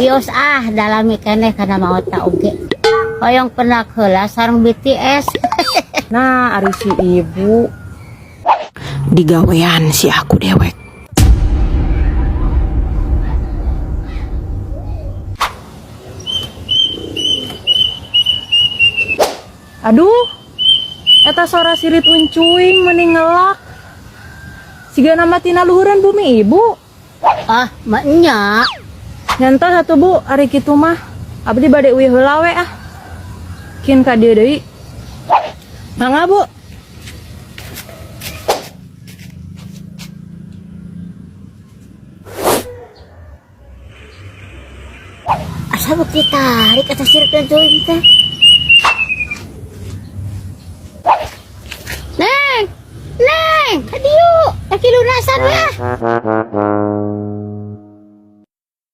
Wios ah, dalami keneh kana maot ta oge. Hoyong pendak heula sareng BTS. Nah, ari si ibu Digawean si aku dewek. Aduh, eta sora sirit uncuing meni ngelak. Siga nama tina luhuran bumi ibu. Ah, maknya. Nyantos atuh bu, ari kitu mah. Abdi bade uih heula we ah. Kin ka dieu deui. Mangga bu. Asa beuki tarik eta sirit uncuing teh. Neng, Neng, ka dieu. Laki lunasan we ah.